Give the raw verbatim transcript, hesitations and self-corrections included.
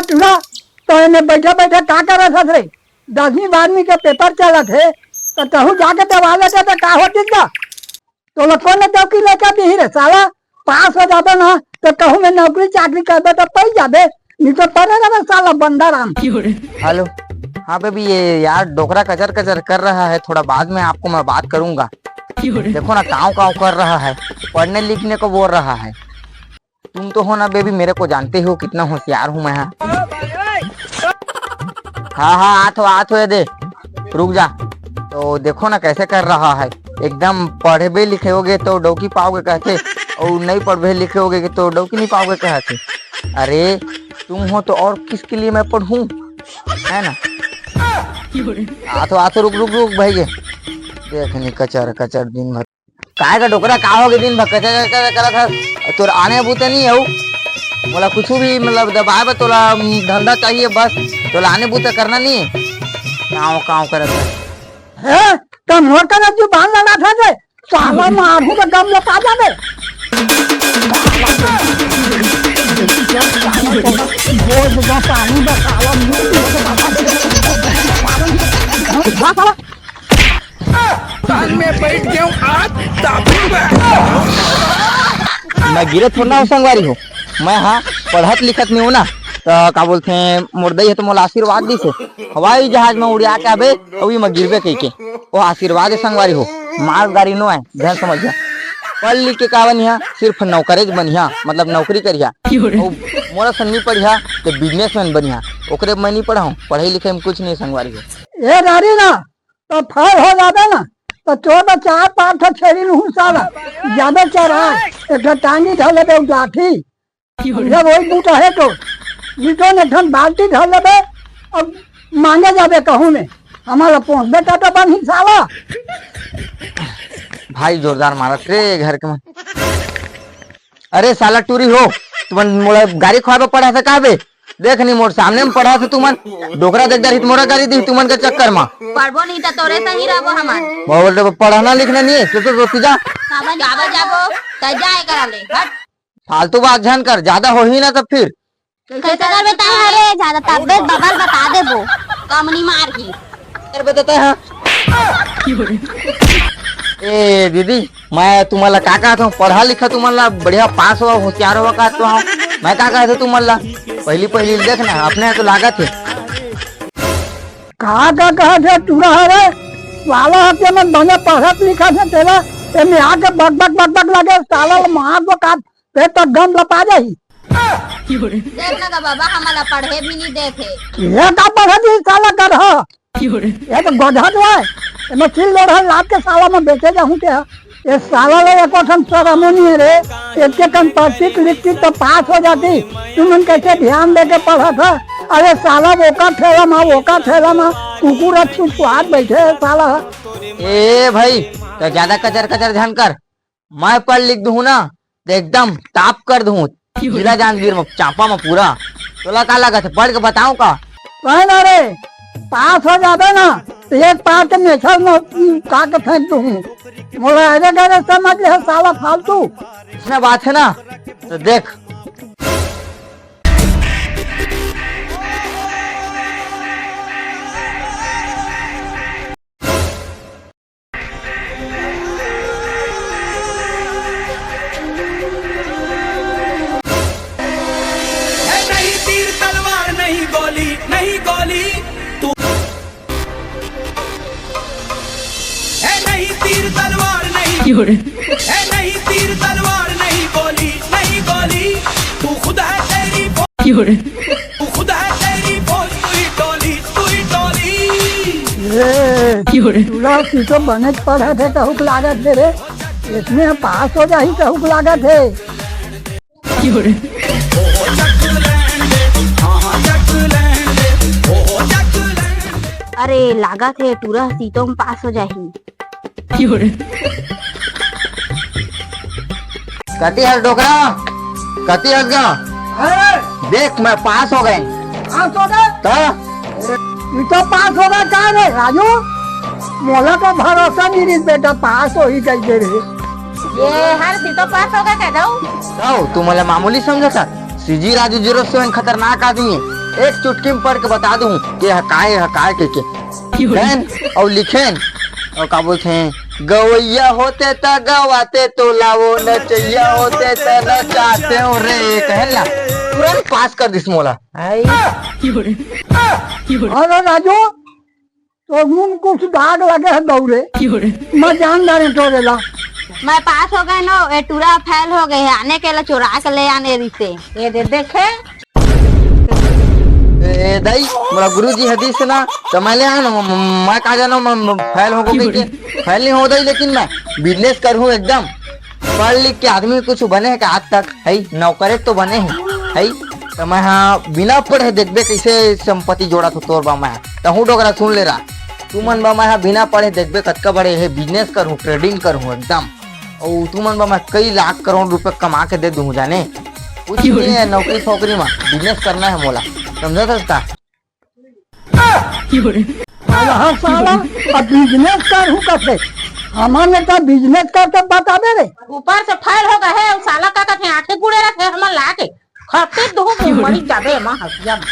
टूरा, तो एमे बैठे बैठे का करत हस रे? दसवीं बारहवीं के पेपर चलत हे, तो तहू जाके देवा लेते तो का होतिस गा? तोला कोन डौकी लइका दिही रे साला? पास हो जाबे ना तो कहूँ में नौकरी चाकरी करबे तो पै जाबे, नहीं तो पड़े रहे साला बंदा राम। हेलो। हाँ बेबी, ये यार डोकरा कचर कचर कर रहा है, थोड़ा बाद में आपको मैं बात करूंगा। देखो ना, काव काव कर रहा है, पढ़ने लिखने को बोल रहा है। तुम तो हो ना बेबी, मेरे को जानते हो कितना होशियार हूँ मैं। हाँ हाँ हाँ, आत हो, आत हो, ये दे, रुक जा। तो देखो ना कैसे कर रहा है, एकदम पढ़बे लिखेओगे तो डौकी पाओगे कहते, और नहीं पढ़बे लिखेओगे तो डौकी नहीं पाओगे कहते। अरे तुम हो तो और किसके लिए मैं पढ़ूं, है ना? आत हो, आत हो, रुक रुक रुक भाई, ये देख नहीं कचर कचर दिन भर। काय का डोकरा, का होगे दिन भर कचर कचर करत हस? तोर आने बूते नहीं हऊ? मोला कुछ भी मतलब दबाए बर तोला, उम, धंधा चाहिए बस, तोला आने बूते करना नहीं है। काव काव करत हस। हैं? त मोर करा जुबान लड़ा था जे, साला मारू तो दम लपा जाबे। बोल दे पानी बस साला। कान में बैठ गया हूँ, आज दाबूंगा। मैं गिरे थोड़ा ना हूँ संगवारी हो, मैं हाँ पढ़त लिखत नहीं हूँ ना, तो का बोलते हैं, मोर दई है तो मोला आशीर्वाद दिस हे, हवाई जहाज में उड़िया के आबे, अभी मैं गिरबे कही के, वो आशीर्वाद है संगवारी हो, मालगाड़ी नो है, ध्यान समझ जा। पढ़ लिख के का बनिहा, सिर्फ नौकरेज बनिहा, मतलब नौकरी करिहा। अउ मोला सन नहीं पढ़िहा, तो बिजनेसमैन बनिहा, ओकरे मैं नहीं पढ़ाऊँ, पढ़ाई लिखाई में कुछ नहीं संगवारी हो। ए नारी ना, तो फल हो जाबे ना, तो चोर तो चार पांच ठो छेड़ी लूहूं साला, जाबे चरा, एक ठो टांगी धर लेबे उ लाठी। जब वही बूता है तो, निको ने एक ठन बाल्टी धर लेबे, अब मांगे जाबे कहूं में, हमारा पहुंचबे तो, तो बनही साला। भाई जोरदार मारत रे घर के मन। अरे साला टूरी हो, तुमन मोला गारी खुआबे पड़ा था का बे? देख नी मोर सामने में पढ़ा थे तुमन, डोकरा देख डरही त मोरा गारी दी तुमन के चक्कर मा। पढ़बो नहीं त तोरे सही रहबो हमन। बाबा रे, पढ़ना लिखना नहीं है, तो, तो रोती जा। काबर जाबो, जाबो, तै जाए करा ले, हट। फालतू बात झन कर, ज्यादा होही ना तब फिर। कैसे करबे तब हरे, ज्यादा तबे बबल बता देबो। कमनी मार की। कर बताता है। ए दीदी, मैं तुम्हारा का कहता हूँ, पढ़ा लिखा तुम्हारा बढ़िया पास हुआ, होशियार हुआ कहता हूँ। मैं का कहता हूँ तुम्हारा, पहली पहली देख ना, अपने यहाँ तो लागत है। का का कहत हे टूरा हरे? साला हत्या मन बने पढ़त लिखत हे तेला, एमे आके बक बक बक बक लगे, साला ल मार दो का, पेट तक गम लपा जाही। देख ना गा बाबा, हमला पढ़े भी नहीं देखे। ये का पढ़े भी साला गधा? ये तो गधा जो है, एमे चिल लोढ़ा लाद के साला में बेचे जाहूं क्या? ये साला ले एको ठन शरम नहीं है रे। एक के कन पर्ची लिखती तो पास हो जाती। तुमन कैसे ध्यान दे के पढ़ा था? अरे साला ओका ठेला मा, ओका ठेला मा कुकुर अच्छी स्वाद बैठे है साला। ए भाई, तो ज्यादा कचर कचर झन कर। मैं पढ़ लिख दूँ ना, तो एकदम टाप कर दूँ। जिला जांजगीर में, चांपा में पूरा। तोला का लागत है, पढ़ के बताऊं का? कहे ना रे, पास हो जाबे ना, तो एक पार के मेछर में, उम, का के फेंक दूँ। मोला अरे गरे समझ ले, साला फालतू। इसमें बात है ना, तो देख। है नहीं तीर तलवार नहीं गोली, नहीं गोली, तू है नहीं तीर तलवार नहीं, है नहीं तीर तलवार नहीं गोली, नहीं गोली, तू खुद है तेरी फौज, तू खुद है तेरी फौज, तू ही टोली, तू ही टोली। ए, टूरा, तू तो बने पढ़त हे, कहूक लागत हे रे, इसमें पास हो जाही, कहूक लागत हे। अरे, लागत हे टूरा सीतो में पास हो जाही। कति हस डोकरा? कति हस गा? अरे! देख, मैं पास हो गए। पास हो गए? तो? ये तो पास हो गए का रे राजू? मोला तो भरोसा नहीं रही बेटा, पास हो ही गई रे। ये हर सीतो पास हो गए का जाऊ? तो तू मोला मामूली समझता? सीजी राजू जीरो सेवन खतरनाक आदमी है। एक चुटकी में पढ़ के बता दूं कि ह काय, ह काय के, के। क्यों रे? गएन अउ लिखेन अउ का बोलथे, "गवैया होते त गवाते तो लावो, नचैया होते त नचाते हो रे," कहेन ला, तुरंत पास कर दिस मोला। आई। क्यों रे? क्यों रे? अरे राजू, तो मुंह कुछ दाग लगे है दौरे। क्यों रे? मैं जान डारे तोरे ला। मैं पास हो गए नो, ए टूरा फेल हो गए है, आने के ला चुरा के ले आने रिसे। ये दे देखे। ए दाई, मोला गुरुजी ह दिस ना, तो मैं ले आनो, म-, म-, मैं का जानो, मैं, मैं फेल हो गई के। फेल नहीं हो दाई, लेकिन मैं बिजनेस करहूँ एकदम। पढ़ लिख के आदमी कुछ बने है का आज तक? है, नौकरे तो बने है, है। तो मैं हा बिना पढ़े देखबे कैसे संपत्ति जोड़ा थो तोर बा मैं। तहूँ डोकरा सुन ले रहा, तुमन बा मैं हा बिना पढ़े देखबे कतका बड़े है, बिजनेस करहूँ, ट्रेडिंग करहूँ एकदम। अउ तुमन बा मैं कई लाख करोड़ रुपए कमा के दे दूँ जाने। कुछ नहीं है नौकरी फोकरी में, बिजनेस करना है मोला, समझा सकता? अरे हाँ साला, अब बिजनेस कर हूँ कथे। हमारे तो बिजनेस कर तो बता दे रे। ऊपर से फेल हो गए है, साला का कथे आंखें गुड़े रखे हमन ला के। खपते दो मरी जाबे माँ हसिया में।